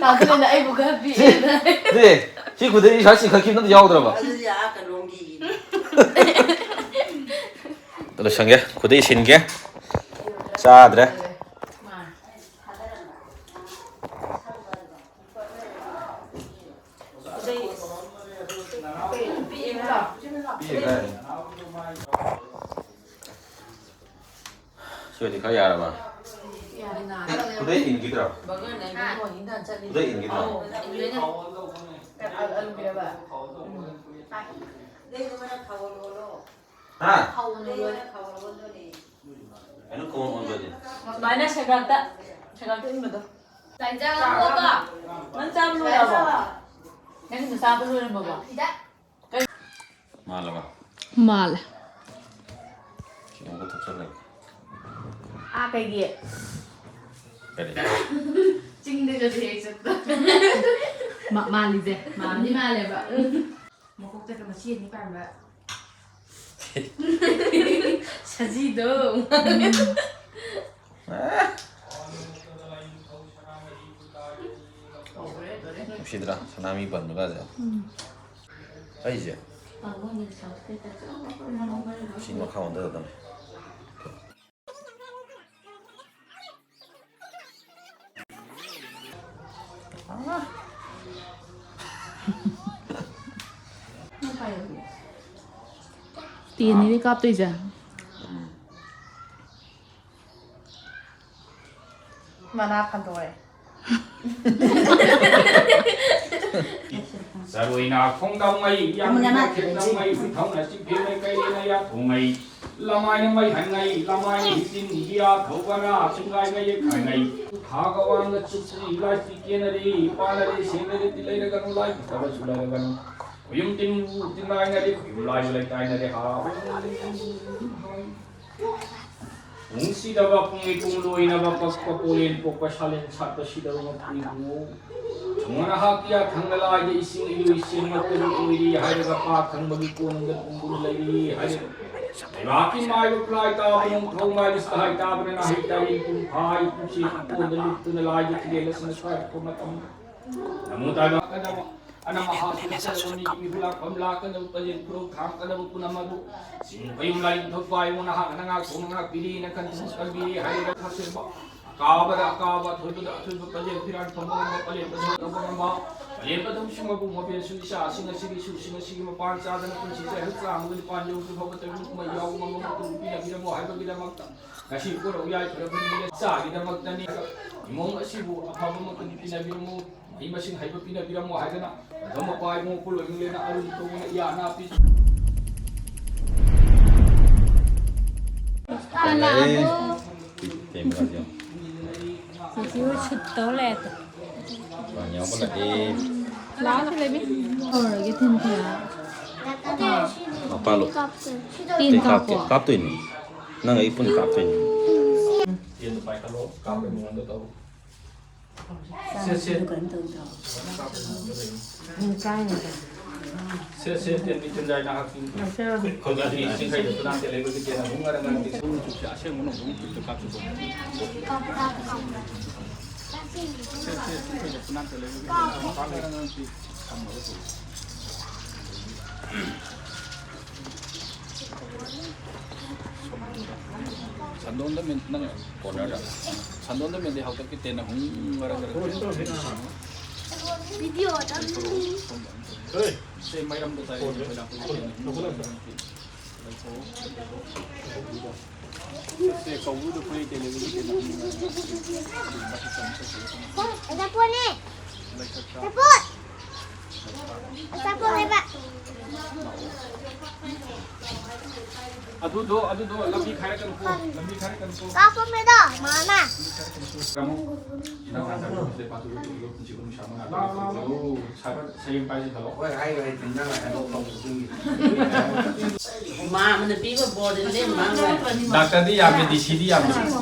ꯇꯥꯗꯨꯅ ꯑꯩꯕꯨ ꯈꯔ ꯁꯤ, ꯄꯤꯛꯑꯦꯅ꯫ ꯁꯤ, ꯁꯤ ꯈꯨꯗꯩ ꯏꯁꯥ ꯆꯤꯡꯈꯠꯈꯤꯕꯅ ꯑꯝꯇ ꯌꯥꯎꯗ꯭ꯔꯕ? ꯑꯗꯨꯗꯤ ꯑꯥ ꯀꯩꯅꯣꯝꯒꯤ꯫ ꯂꯣꯏꯁꯟꯒꯦ, ꯈꯨꯗꯩ ꯁꯤꯟꯒꯦ꯫ ꯆꯥꯗ꯭ꯔꯦ꯫ ꯃꯥ꯫ ꯁꯤꯗꯤ ꯈꯔ ꯌꯥꯔꯕ? ꯈꯨꯗꯩ ꯏꯟꯈꯤꯗ꯭ꯔꯣ? ꯈꯨꯗꯩ ꯏꯟꯈꯤꯗ꯭ꯔꯣ? ꯍꯥ? ꯀꯩꯅꯣ ꯈꯣꯡ ꯑꯣꯟꯕꯗꯤ? ꯁꯨꯃꯥꯏꯅ ꯁꯦꯒꯥꯛꯇ, ꯁꯦꯒꯥꯛꯇ ꯏꯟꯕꯗꯣ꯫ ꯂꯥꯏꯟꯖꯥꯡ ꯑꯃꯨꯛꯀ꯫ ꯅꯪ ꯆꯥꯕ ꯂꯣꯏꯔꯕꯣ? ꯅꯪꯒꯤꯗꯣ ꯆꯥꯕ ꯂꯣꯏꯔꯝꯃꯕꯣ? ꯃꯥꯜꯂꯕ? ꯃꯥꯜꯂꯦ꯫ ꯁꯤ ꯑꯃꯨꯛꯀ ꯊꯛꯆꯜꯂꯒꯦ꯫ ꯑꯥ, ꯀꯩꯒꯤ? ꯀꯔꯤ? ꯆꯤꯡꯗꯒꯁꯦ ꯍꯦꯛ ꯆꯠꯄ꯫ ꯃꯥ-, ꯃꯥꯜꯂꯤꯁꯦ꯫ ꯃꯥꯜꯂꯤ ꯃꯥꯜꯂꯦꯕ꯫ ꯃꯀꯣꯛꯇꯒ ꯃꯆꯤ ꯑꯅꯤ ꯄꯥꯟꯕ꯫ ꯁꯖꯤꯗꯣ꯫ ꯅꯨꯡꯁꯤꯗ꯭ꯔꯥ? ꯁꯅꯥꯃꯤ ꯄꯟꯕꯒꯁꯦ꯫ ꯎꯝ꯫ ꯑꯩꯁꯦ ꯁꯤ ꯃꯈꯥ ꯑꯣꯟꯊꯒꯗꯕꯅꯦ꯫ ꯇꯦꯟꯅꯤꯅꯦ ꯀꯥꯞꯇꯣꯏꯁꯦ꯫ ꯎꯝ꯫ ꯃꯅꯥ ꯐꯟꯗꯣꯔꯦ꯫ ꯆꯔꯣꯏꯅ ꯈꯣꯡꯗꯝꯉꯩ, ꯌꯥꯝꯅ ꯈꯦꯠꯅꯉꯩ, ꯍꯨꯏꯊꯧꯅ ꯆꯤꯛꯊꯦꯡꯅ ꯀꯩꯅ ꯌꯥꯊꯣꯡꯉꯩ, ꯂꯃꯥꯏꯅ ꯃꯩ ꯍꯟꯉꯩ, ꯂꯃꯥꯏꯅ ꯍꯤꯆꯤꯟ ꯏꯌꯥ ꯊꯧꯕꯅ ꯆꯤꯡꯒꯥꯏꯅ ꯌꯦꯛꯈꯥꯏꯅꯩ꯫ ꯊꯥꯒ ꯋꯥꯡꯒ ꯆꯨꯞꯁꯤ ꯂꯥꯏꯁꯤ ꯀꯦꯅꯔꯤ, ꯄꯥꯅꯔꯤ ꯁꯦꯡꯅꯔꯤ ꯂꯩꯔꯒꯅꯨ ꯂꯥꯏ ꯐꯠꯇꯕꯁꯨ ꯂꯩꯔꯒꯅꯨ꯫ ꯈꯨꯌꯨꯝ ꯇꯤꯟꯕꯨ ꯇꯤꯟꯒꯥꯏꯅꯔꯤ, ꯈꯨꯌꯨꯝ ꯂꯥꯏꯕꯨ ꯂꯩꯀꯥꯏꯅꯔꯤ ꯍꯥ꯫ ꯅꯨꯡꯁꯤꯗꯕ ꯄꯨꯡꯒꯤ ꯄꯨꯡꯂꯣꯏꯅꯕ ꯄꯛꯄ ꯄꯣꯂꯦꯟ ꯄꯣꯛꯄ ꯁꯥꯂꯦꯟ ꯁꯥꯠꯄ ꯁꯤꯗꯕ ꯃꯄꯨ ꯏꯕꯨꯡꯉꯣ꯫ ꯊꯨꯡꯅ ꯍꯥꯞꯄꯤꯌꯥ ꯊꯪꯅ ꯂꯥꯏꯗ ꯏꯁꯤꯡ ꯏꯂꯨ ꯏꯁꯤꯡ ꯃꯇꯨꯡ ꯑꯣꯏꯔꯤ ꯍꯥꯏꯔꯒ ꯄꯥ ꯊꯪꯕꯒꯤ ꯀꯣꯟꯗ ꯇꯨꯡꯗꯨꯅ ꯂꯩꯔꯤ ꯍꯥꯏꯔꯒ ꯂꯩꯕꯥꯛꯀꯤ ꯃꯥꯏꯕ ꯈꯨꯠꯂꯥꯏ ꯇꯥꯕ ꯅꯣꯡꯊꯧ ꯃꯥꯏꯕ ꯁꯤꯗ ꯍꯥꯏ ꯇꯥꯕꯅ ꯅꯥꯍꯩ ꯇꯥꯏ ꯄꯨꯡ ꯐꯥꯏ ꯄꯨꯡꯁꯤ ꯀꯣꯟꯗ ꯂꯨꯞꯇꯨꯅ ꯂꯥꯏꯗ ꯊꯤꯂꯦꯜ ꯑꯁꯤꯅ ꯁ꯭ꯋꯥꯏꯔꯛꯄ ꯃꯇꯝꯗ ꯅꯃꯣ ꯇꯥꯏꯕ ꯑꯅ ꯃꯍꯥꯁꯨꯔ ꯁꯔꯕ ꯃꯤꯒꯤ ꯃꯤꯍꯨꯠ ꯂꯥꯛꯐꯝ ꯂꯥꯛꯀꯅꯨ ꯄꯂꯦꯟ ꯈꯨꯔꯧ ꯊꯥꯡꯀꯅꯕ ꯄꯨꯝꯅꯃꯛꯄꯨ ꯆꯤꯡ ꯄꯌꯨꯝ ꯂꯥꯏꯅꯤꯡꯊꯧ ꯄꯥꯏꯕꯨ ꯅꯍꯥꯛꯅ ꯉꯥꯛꯊꯣꯛꯅ ꯉꯥꯛꯄꯤꯔꯤ ꯅꯈꯟ ꯊꯨꯡꯅ ꯀꯟꯕꯤꯔꯤ ꯍꯥꯏꯔꯤꯕ ꯊꯥꯁꯤꯟꯕ ꯀꯥꯕꯗ ꯑꯀꯥꯕ, ꯑꯊꯣꯏꯕꯗ ꯑꯊꯣꯏꯕ, ꯄꯂꯦꯝ ꯐꯤꯔꯥꯟ ꯐꯝꯕ ꯉꯝꯕ, ꯄꯂꯦꯝ ꯄꯊꯨꯡ ꯇꯧꯕ ꯉꯝꯕ, ꯄꯂꯦꯝ ꯄꯊꯨꯡꯁꯤꯡ ꯃꯄꯨ ꯃꯄꯦꯟꯁꯨ ꯏꯆꯥꯁꯤꯡ ꯑꯁꯤꯒꯤ ꯁꯨꯁꯤꯡ ꯑꯁꯤꯒꯤ ꯃꯄꯥꯟ ꯆꯥꯗꯅ ꯄꯨꯟꯁꯤ ꯆꯍꯤ ꯆꯥꯝꯃꯒ ꯅꯤꯄꯥꯟ ꯌꯧꯗ꯭ꯔꯤ ꯐꯥꯎꯕ ꯇꯔꯨꯛ ꯀꯨꯝꯍꯩ ꯌꯥꯎꯕ ꯉꯝꯕ ꯃꯇꯨꯡ ꯄꯤꯅꯕꯤꯔꯝꯃꯣ ꯍꯥꯏꯕꯒꯤꯗꯃꯛꯇ ꯉꯁꯤ ꯀꯣꯔꯧ ꯌꯥꯏꯐꯔꯕ ꯅꯨꯃꯤꯠ ꯏꯆꯥꯒꯤꯗꯃꯛꯇꯅꯤ꯫ ꯏꯃꯨꯡ ꯑꯁꯤꯕꯨ ꯑꯐꯕ ꯃꯇꯨꯡ ꯄꯤꯅꯕꯤꯔꯝꯃꯨ, ꯃꯍꯩ ꯃꯁꯤꯡ ꯍꯩꯕ ꯄꯤꯅꯕꯤꯔꯝꯃꯣ ꯍꯥꯏꯗꯅ ꯃꯊꯧ ꯃꯄꯥ ꯏꯕꯨꯡꯉꯣ ꯄꯨꯂꯣꯏ ꯃꯤꯡꯂꯦꯟꯅ ꯑꯔꯨꯝ ꯇꯧꯗꯨꯅ ꯏꯌꯥ ꯅꯥ ꯄꯤ꯫ ꯂꯥꯛꯑꯦ꯫ ꯀꯦꯃꯦꯔꯥꯁꯦ ꯌꯦꯡꯉꯣ꯫ ꯁꯤꯁꯨ ꯁꯨꯠ ꯇꯧ ꯂꯩꯔꯦ꯫ ꯌꯥꯎꯕ ꯂꯥꯛꯑꯦ꯫ ꯂꯥꯛꯑꯣ ꯂꯩꯕꯤ꯫ ꯍꯧꯔꯒꯦ ꯊꯤꯟ ꯊꯤꯟ꯫ ꯃꯄꯥꯜꯂꯣ꯫ ꯇꯤꯟ ꯀꯥꯞꯀꯦ꯫ ꯀꯥꯞꯄꯣ꯫ ꯀꯥꯞꯇꯣꯏꯅꯤ꯫ ꯅꯪ ꯑꯩ ꯄꯨꯟꯅ ꯀꯥꯞꯇꯣꯏꯅꯤ꯫ ꯇꯦꯟꯗꯣ ꯄꯥꯏꯈꯠꯂꯣ, ꯀꯥꯞꯄꯩ ꯃꯑꯣꯡꯗ ꯇꯧ꯫ ꯁꯦ, ꯁꯦ꯫ ꯀꯥꯞꯄꯩ ꯃꯑꯣꯡꯗ ꯂꯩ꯫ ꯁꯦ, ꯁꯦ, ꯇꯦꯟ, ꯇꯦꯟ ꯌꯥꯏ ꯅꯍꯥꯛꯀꯤ꯫ ꯈꯨꯠ, ꯈꯨꯠ ꯑꯅꯤ ꯆꯤꯡꯈꯩꯗ ꯈꯨꯗꯥꯡ ꯇꯦꯜ ꯂꯩꯕꯒꯤ ꯇꯦꯟ ꯑꯍꯨꯝ ꯉꯔꯪ ꯉꯔꯪ ꯇꯦꯟ꯫ ꯁꯣꯝꯒꯤ ꯆꯨꯞꯁꯦ ꯑꯁꯦꯡꯕ ꯅꯣꯡꯃꯩ ꯆꯨꯞꯇ ꯀꯥꯞꯁꯤꯀꯣ꯫ ꯁꯦ, ꯁꯦ, ꯆꯤꯡꯈꯩꯗ ꯈꯨꯗꯥꯡ ꯇꯦꯜ ꯂꯩꯕꯒꯤ ꯇꯦꯟ ꯑꯍꯨꯝ ꯉꯔꯪ ꯉꯔꯪ ꯇꯦꯟ ꯊꯝꯃꯒ ꯇꯧ꯫ ꯁꯟꯗꯣꯟꯗ ꯃꯦꯟ-, ꯅꯪ ꯀꯣꯔꯅꯔꯗ꯫ ꯁꯟꯗꯣꯟꯗ ꯃꯦꯟꯗꯤ ꯍꯥꯎꯇꯛꯀꯤ ꯇꯦꯟ ꯑꯍꯨꯝ ꯃꯔꯛ ꯃꯔꯛ꯫ ꯚꯤꯗꯤꯑꯣ ꯑꯗꯨꯝ꯫ ꯁꯦ ꯃꯩꯔꯝꯗ ꯇꯥꯏ, ꯑꯩꯈꯣꯏ ꯂꯥꯛꯄꯒꯤ ꯇꯦꯟ ꯑꯍꯨꯝ ꯃꯔꯛ ꯃꯔꯛ꯫ ꯁꯦ ꯀꯧꯕꯗ ꯑꯩꯈꯣꯏ ꯇꯦꯟ ꯑꯍꯨꯝ ꯃꯔꯛ꯫ ꯑꯆꯥꯄꯣꯠꯅꯦ꯫ ꯑꯆꯥꯄꯣꯠ꯫ ꯑꯆꯥꯄꯣꯠ ꯍꯥꯏꯕ꯫ ꯑꯗꯨꯗꯣ, ꯑꯗꯨꯗꯣ ꯂꯝꯕꯤ ꯈꯥꯏꯔꯛꯀꯅꯨꯀꯣ, ꯂꯝꯕꯤ ꯈꯥꯏꯔꯛꯀꯅꯨꯀꯣ꯫ ꯀꯥꯞꯄꯝꯃꯦꯗꯣ, ꯃꯥꯅ꯫ ꯂꯝꯕꯤ ꯈꯥꯏꯔꯛꯀꯅꯨꯀꯣ꯫ ꯅꯪ ꯍꯥꯟꯅ ꯆꯠꯂꯣ, ꯁꯤꯗ ꯄꯥꯊꯣꯛꯑꯣ, ꯄꯨꯟꯁꯤ ꯅꯨꯡꯁꯥ ꯃꯉꯥ ꯇꯔꯨꯛ ꯂꯩꯔꯣ꯫ ꯁꯥꯏꯕꯔ ꯁꯌꯦꯡ ꯄꯥꯏꯁꯤ ꯈꯜꯂꯣ꯫ ꯍꯣꯏ, ꯍꯥꯏꯌꯨ, ꯍꯥꯏꯌꯨ, ꯅꯪ ꯍꯥꯏꯗꯣ ꯇꯧꯕꯁꯤꯡꯒꯤ꯫ ꯃꯥ ꯑꯃꯅ ꯄꯤꯕ ꯕꯣꯔꯗꯨꯅꯦ, ꯃꯥ ꯑꯃꯅ꯫ ꯗꯥꯛꯇꯔꯗꯤ ꯌꯥꯝꯃꯦ, ꯗꯤ ꯁꯤꯗꯤ ꯌꯥꯝꯃꯦ꯫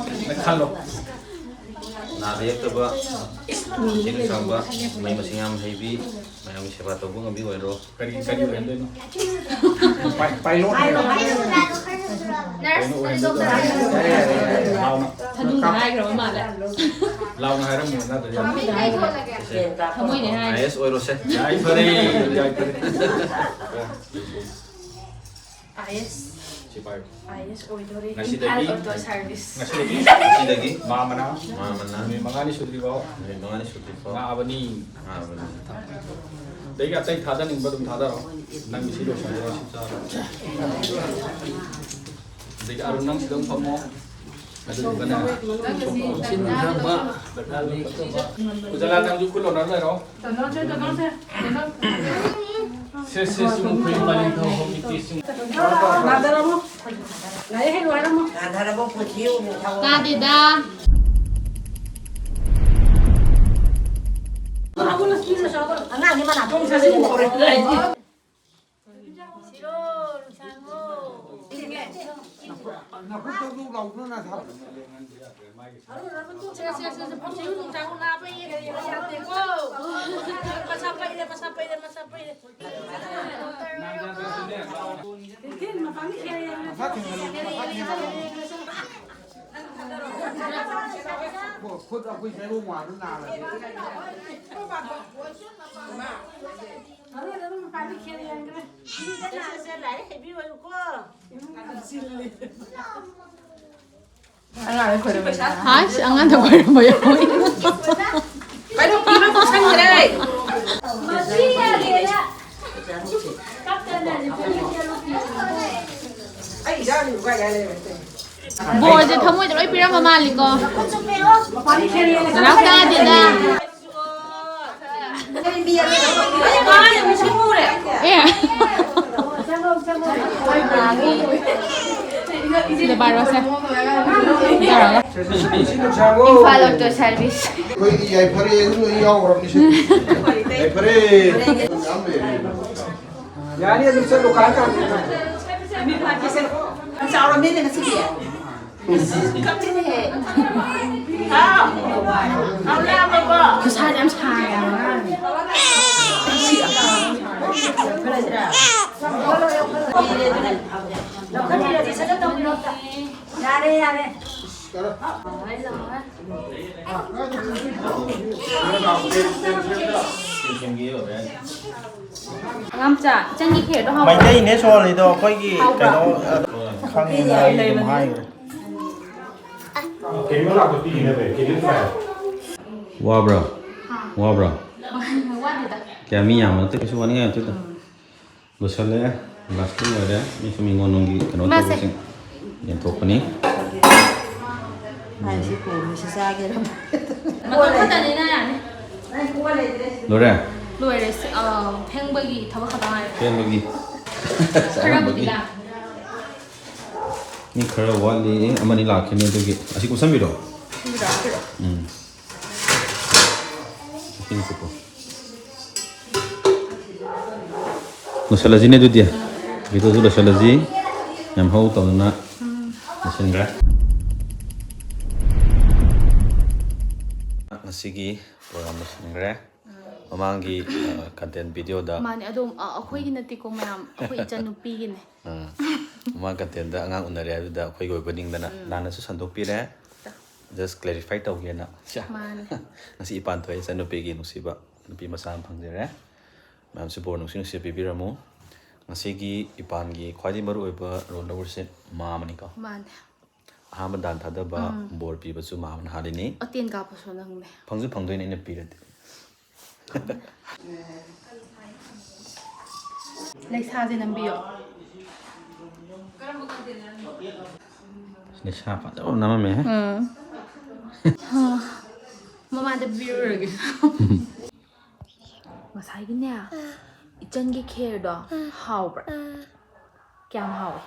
ꯅꯪ ꯈꯜꯂꯣ꯫ ꯅꯥꯗ ꯌꯦꯛꯇꯕ, ꯄꯨꯟꯁꯤ ꯅꯨꯡꯁꯥꯡꯕ, ꯃꯍꯩ ꯃꯁꯤꯡ ꯌꯥꯝ ꯍꯩꯕꯤ, ꯃꯌꯥꯝꯒꯤ ꯁꯦꯕꯥ ꯇꯧꯕ ꯉꯝꯕꯤ ꯑꯣꯏꯔꯣ꯫ ꯀꯔꯤ, ꯀꯔꯤ ꯑꯣꯏꯍꯟꯗꯣꯏꯅꯣ? ꯄꯥꯏ-, ꯄꯥꯏꯂꯣꯠ ꯍꯥꯏꯔꯣ? ꯅꯔꯁ, ꯀꯩꯅꯣ ꯑꯣꯏꯍꯟꯗꯣꯏꯗꯣ? ꯍꯦꯂꯤꯀꯣꯞꯇꯔ ꯍꯥꯏꯔꯣ? ꯂꯥꯎꯅ꯫ ꯊꯅꯨꯗ ꯍꯥꯏꯈ꯭ꯔꯕ ꯃꯥꯜꯂꯦ꯫ ꯂꯥꯎꯅ ꯍꯥꯏꯔꯝꯃꯣ, ꯅꯠꯇ꯭ꯔꯗꯤ ꯌꯥꯝ ꯊꯃꯣꯏꯅ ꯍꯥꯏ꯫ ꯊꯃꯣꯏꯅ ꯍꯥꯏ꯫ ꯑꯥꯏ ꯑꯦꯁ ꯑꯣꯏꯔꯣꯁꯦ꯫ ꯌꯥꯏꯐꯔꯦ, ꯌꯥꯏꯐꯔꯦ꯫ ꯑꯥꯏ ꯑꯦꯁ꯫ ꯑꯥꯏ ꯑꯦꯁ ꯑꯣꯏꯗꯣꯔꯦ꯫ ꯉꯁꯤꯗꯒꯤ ꯏꯝꯐꯥꯜ ꯑꯣꯇꯣ ꯁꯥꯔꯚꯤꯁ꯫ ꯉꯁꯤꯗꯒꯤ ꯉꯁꯤꯗꯒꯤ ꯃꯥ ꯃꯅꯥ ꯃꯥ ꯃꯅꯥ ꯅꯨꯃꯤꯠ ꯃꯉꯥꯅꯤ ꯁꯨꯗ꯭ꯔꯤꯐꯥꯎ ꯅꯨꯃꯤꯠ ꯃꯉꯥꯅꯤ ꯁꯨꯗ꯭ꯔꯤꯐꯥꯎ ꯉꯥꯛꯑꯕꯅꯤ꯫ ꯉꯥꯛꯑꯕꯅꯤ꯫ ꯑꯗꯒꯤ ꯑꯇꯩ ꯊꯥꯗꯅꯤꯡꯕ ꯑꯗꯨꯝ ꯊꯥꯗꯔꯣ꯫ ꯅꯪꯒꯤ ꯁꯤ ꯂꯣꯏꯁꯤꯟꯈ꯭ꯔꯣ, ꯁꯤ ꯆꯥꯔꯣ꯫ ꯑꯗꯒꯤ ꯑꯔꯨꯟ, ꯅꯪ ꯁꯤꯗ ꯑꯗꯨꯝ ꯐꯝꯃꯣ꯫ ꯑꯗꯨꯗꯨꯒꯅꯦ, ꯎꯖꯥꯂꯥ, ꯅꯪꯁꯨ ꯈꯨꯠ ꯂꯣꯟꯅꯔ ꯂꯩꯔꯣ꯫ ꯁꯦ, ꯁꯦ, ꯁꯤ ꯃꯈꯣꯏ ꯄꯥꯏꯅꯤꯡ ꯊꯧ ꯍꯧꯖꯤꯛꯇꯤ ꯁꯤ꯫ ꯅꯥꯗꯔꯕꯣ? ꯂꯥꯏꯔꯤꯛ ꯍꯩꯔꯣ ꯍꯥꯏꯔꯝꯃꯣ꯫ ꯅꯥꯗꯔꯕꯣ? ꯄꯨꯟꯁꯤ ꯌꯦꯡꯉꯨ ꯊꯧ꯫ ꯇꯥꯗꯦꯗ꯫ ꯑꯉꯥꯡꯅꯤ ꯃꯅꯥ ꯊꯣꯡ ꯁꯥꯖꯤꯟ ꯍꯧꯔꯦ꯫ ꯁꯤꯔꯣ, ꯂꯨꯁꯥꯡꯉꯣ꯫ ꯅꯈꯨꯠꯇꯣ ꯂꯥꯎꯗꯅ ꯊꯥꯎ꯫ ꯁꯦ, ꯁꯦ, ꯁꯦ, ꯁꯦ, ꯐꯝꯁꯤꯜꯂꯨ, ꯂꯨꯁꯥꯡꯉꯣ, ꯅꯥꯕ ꯌꯦꯡꯉꯦ, ꯌꯥꯗꯦꯀꯣ꯫ ꯃꯁꯥ ꯄꯩꯔꯦ, ꯃꯁꯥ ꯄꯩꯔꯦ, ꯃꯁꯥ ꯄꯩꯔꯦ꯫ ꯃꯁꯥ ꯊꯦꯡꯍꯜꯂꯨ, ꯃꯁꯥ ꯊꯦꯡꯍꯜꯂꯨ꯫ ꯈꯨꯠ ꯑꯩꯈꯣꯏ ꯆꯩꯔꯣꯡ ꯋꯥꯡꯗ ꯅꯥꯔꯗꯤ꯫ ꯑꯔꯣꯏꯕ ꯃꯄꯥꯗꯤ ꯈꯦꯔ ꯌꯦꯡꯈ꯭ꯔꯦ꯫ ꯁꯦ, ꯁꯦ, ꯁꯦ, ꯂꯥꯏꯔꯤꯛ ꯍꯩꯕꯤ ꯑꯣꯏꯌꯨꯀꯣ꯫ ꯏꯃꯨꯡ ꯌꯥꯝ ꯆꯤꯜꯂꯤ꯫ ꯑꯉꯥꯡꯗ ꯈꯣꯏꯔꯝꯕ꯫ ꯍꯥꯏꯁ, ꯑꯉꯥꯡꯗ ꯈꯣꯏꯔꯝꯕ ꯌꯥꯎꯏ꯫ ꯀꯩꯅꯣ, ꯐꯤꯔꯣꯜ ꯄꯨꯁꯟꯈ꯭ꯔꯦ꯫ ꯑꯩ ꯏꯆꯥꯅꯤ ꯀꯥꯏ ꯀꯥꯏ ꯂꯩꯔꯦ꯫ ꯕꯣꯔꯁꯦ ꯊꯃꯣꯏꯗ ꯂꯣꯏ ꯄꯤꯔꯝꯕ ꯃꯥꯜꯂꯤꯀꯣ꯫ ꯅꯅꯥꯎ ꯇꯥꯗꯦꯗ꯫ ꯑꯦ꯫ ꯁꯤꯗ ꯄꯥꯏꯔꯣꯁꯦ꯫ ꯇꯧꯔꯒ꯫ Imphal auto service. ꯑꯩꯈꯣꯏꯒꯤ ꯌꯥꯏꯐꯔꯦ ꯑꯗꯨ ꯂꯣꯏ ꯌꯥꯎꯈ꯭ꯔꯕꯅꯤ ꯁꯤ꯫ ꯌꯥꯏꯐꯔꯦ꯫ ꯌꯥꯅꯤ, ꯑꯗꯨꯝ ꯆꯠꯂꯣ, ꯀꯥ ꯀꯥ꯫ ꯌꯥꯝ ꯆꯥꯎꯔꯝꯃꯦꯅꯦ ꯉꯁꯤꯗꯤ꯫ ꯀꯞꯇꯦꯅꯦꯍꯦ꯫ ꯍꯥꯎ꯫ ꯍꯥꯎ ꯂꯥꯛꯑꯕꯣ? ꯈꯨꯠꯁꯥꯁꯦ ꯌꯥꯝ ꯁꯥꯡꯉꯦ ꯍꯥꯏꯕ ꯑꯉꯥꯡꯁꯦ꯫ ꯌꯥꯔꯦ, ꯌꯥꯔꯦ꯫ ꯑꯉꯥꯡꯃꯆꯥ, ꯏꯆꯟꯒꯤ ꯈꯦꯔꯗꯣ ꯍꯥꯎꯕ꯭ꯔꯣ? ꯃꯩꯇꯩꯅꯦ ꯁꯣꯜꯂꯤꯗꯣ, ꯑꯩꯈꯣꯏꯒꯤ ꯍꯥꯎꯕ꯭ꯔꯣ? ꯀꯩꯅꯣ, ꯑ, ꯈꯪꯉꯦꯅ ꯑꯩ ꯑꯗꯨꯝ ꯍꯥꯏꯈ꯭ꯔꯦ꯫ ꯋꯥꯕ꯭ꯔꯥ? ꯋꯥꯕ꯭ꯔꯥ? ꯋꯥꯗꯦꯗ꯫ ꯀꯌꯥ ꯃꯤ ꯌꯥꯝꯕ ꯅꯠꯇꯦ, ꯀꯩꯁꯨ ꯋꯥꯅꯤꯡꯉꯥꯏ ꯅꯠꯇꯦꯗ꯫ ꯂꯣꯏꯁꯜꯂꯦ꯫ ꯂꯥꯁꯇꯤꯡ ꯑꯣꯏꯔꯦ꯫ ꯃꯤꯁꯨ ꯃꯤꯉꯣꯟ ꯅꯨꯡꯒꯤ ꯀꯩꯅꯣ ꯏꯃꯥꯁꯦ꯫ ꯇꯧꯕꯁꯤꯡ ꯌꯦꯟꯊꯣꯛꯄꯅꯤ꯫ ꯍꯥꯏꯁꯤ ꯄꯣꯝꯃꯤꯁꯤ ꯆꯥꯒꯦꯔ? ꯃꯇꯣꯟ ꯈꯛꯇꯅꯤꯅ ꯌꯥꯅꯤ꯫ ꯂꯣꯏꯔꯦ? ꯂꯣꯏꯔꯦ꯫ ꯑ, ꯐꯦꯡꯕꯒꯤ ꯊꯕꯛ ꯈꯛꯇ ꯉꯥꯏꯔꯦ꯫ ꯐꯦꯡꯕꯒꯤ꯫ ꯈꯔꯕꯨꯗꯤ ꯆꯥꯔꯝꯕꯒꯤ꯫ ꯂꯥꯛꯑꯦ꯫ ꯃꯤ ꯈꯔ ꯋꯥꯠꯂꯤ, ꯑꯃꯅꯤ ꯂꯥꯛꯈꯤꯅꯤ ꯑꯗꯨꯒꯤ꯫ ꯑꯁꯤ ꯀꯨꯞꯁꯟꯕꯤꯔꯣ? ꯁꯤꯗ ꯍꯥꯞꯄꯤꯔꯣ? ꯎꯝ꯫ ꯏꯁꯤꯡ ꯆꯨꯞꯄꯣ꯫ ꯂꯣꯏꯁꯤꯜꯂꯁꯤꯅꯦ ꯑꯗꯨꯗꯤ꯫ ꯚꯤꯗꯤꯑꯣꯁꯨ ꯂꯣꯏꯁꯤꯜꯂꯁꯤ꯫ ꯌꯥꯝ ꯍꯧ ꯇꯧꯗꯅ ꯂꯣꯏꯁꯤꯟꯈ꯭ꯔꯦ꯫ ꯉꯁꯤꯒꯤ ꯄ꯭ꯔꯣꯒ꯭ꯔꯥꯝ ꯂꯣꯏꯁꯤꯟꯈ꯭ꯔꯦ꯫ ꯃꯃꯥꯡꯒꯤ, ꯑ, ꯀꯟꯇꯦꯟ ꯚꯤꯗꯤꯑꯣꯗ ꯃꯥꯅꯦ, ꯑꯗꯣ, ꯑ, ꯑꯩꯈꯣꯏꯒꯤ ꯅꯠꯇꯦꯀꯣ ꯃꯌꯥꯝ, ꯑꯩꯈꯣꯏ ꯏꯆꯟꯅꯨꯄꯤꯒꯤꯅꯦ꯫ ꯑ, ꯃꯃꯥꯡ ꯀꯟꯇꯦꯟꯗ ꯑꯉꯥꯡ ꯎꯅꯔꯦ ꯍꯥꯏꯕꯗꯨꯗ ꯑꯩꯈꯣꯏꯒꯤ ꯑꯣꯏꯕ ꯅꯤꯡꯗꯅ ꯎꯝ꯫ ꯂꯥꯟꯅꯁꯨ ꯁꯟꯗꯣꯛꯄꯤꯔꯦ꯫ ꯆꯥ꯫ Just clarify ꯇꯧꯒꯦꯅ꯫ ꯆꯥ꯫ ꯃꯥꯅꯦ꯫ ꯉꯁꯤ ꯏꯄꯥꯟ ꯊꯣꯛꯑꯦ, ꯏꯆꯟꯅꯨꯄꯤꯒꯤ ꯅꯨꯡꯁꯤꯕ ꯅꯨꯄꯤ ꯃꯆꯥ ꯑꯃ ꯐꯪꯖꯔꯦ꯫ ꯃꯌꯥꯝꯁꯨ ꯕꯣꯔ ꯅꯨꯡꯁꯤ ꯅꯨꯡꯁꯤ ꯄꯤꯕꯤꯔꯝꯃꯨ꯫ ꯉꯁꯤꯒꯤ ꯏꯄꯥꯟꯒꯤ ꯈ꯭ꯋꯥꯏꯗꯒꯤ ꯃꯔꯨꯑꯣꯏꯕ ꯔꯣꯜ ꯂꯧꯕꯁꯦ ꯃꯥ ꯑꯃꯅꯤꯀꯣ꯫ ꯃꯥꯅꯦ꯫ ꯑꯍꯥꯟꯕ ꯗꯥꯟ ꯊꯥꯗꯕ, ꯎꯝ꯫ ꯕꯣꯔ ꯄꯤꯕꯁꯨ ꯃꯥ ꯑꯃꯅ ꯍꯥꯜꯂꯤꯅꯤ꯫ ꯑꯇꯦꯟ ꯀꯥꯞꯄꯁꯨ ꯅꯪꯅꯦ꯫ ꯐꯪꯁꯨ ꯐꯪꯗꯣꯏꯅꯦ ꯑꯩꯅ ꯄꯤꯔꯗꯤ꯫ ꯂꯩꯁꯥꯁꯦ ꯅꯝꯕꯤꯌꯣ꯫ ꯂꯩꯁꯥ ꯐꯖꯕ ꯑꯃ ꯅꯝꯃꯝꯃꯦꯍꯦ꯫ ꯎꯝ꯫ ꯃꯃꯥꯗ ꯄꯤꯔꯨꯔꯒꯦ꯫ ꯉꯁꯥꯏꯒꯤꯅꯦ, ꯏꯆꯟꯒꯤ ꯈꯦꯔꯗꯣ ꯍꯥꯎꯕ꯭ꯔꯥ? ꯀꯌꯥꯝ ꯍꯥꯎꯏ?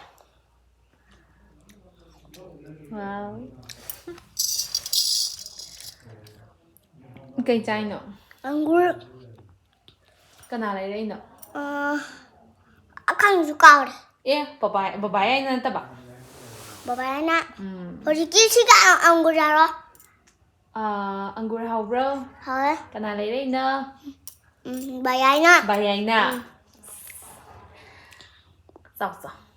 Wow. ꯀꯩ ꯆꯥꯏꯅꯣ? ꯑꯪꯒꯨꯔ꯫ ꯀꯅꯥ ꯂꯩꯔꯛꯏꯅꯣ? ꯑ, ꯑꯈꯪꯁꯨ ꯀꯥꯎꯔꯦ꯫ ꯑꯦ, ꯕꯕꯥ, ꯕꯕꯥ ꯌꯥꯏꯅ ꯅꯠꯇꯕ? ꯕꯕꯥ ꯌꯥꯏꯅ꯫ ꯎꯝ꯫ ꯍꯧꯖꯤꯛꯀꯤ ꯁꯤꯒ ꯑ-, ꯑꯪꯒꯨꯔ ꯆꯥꯔꯣ꯫ ꯑ, ꯑꯪꯒꯨꯔ ꯍꯥꯎꯕ꯭ꯔꯣ? ꯍꯥꯎꯋꯦ꯫ ꯀꯅꯥ ꯂꯩꯔꯛꯏꯅꯣ? ꯎꯝ, ꯕꯕꯥ ꯌꯥꯏꯅ꯫ ꯕꯕꯥ ꯌꯥꯏꯅ? ꯎꯝ꯫ ꯆꯥꯎ, ꯆꯥꯎ꯫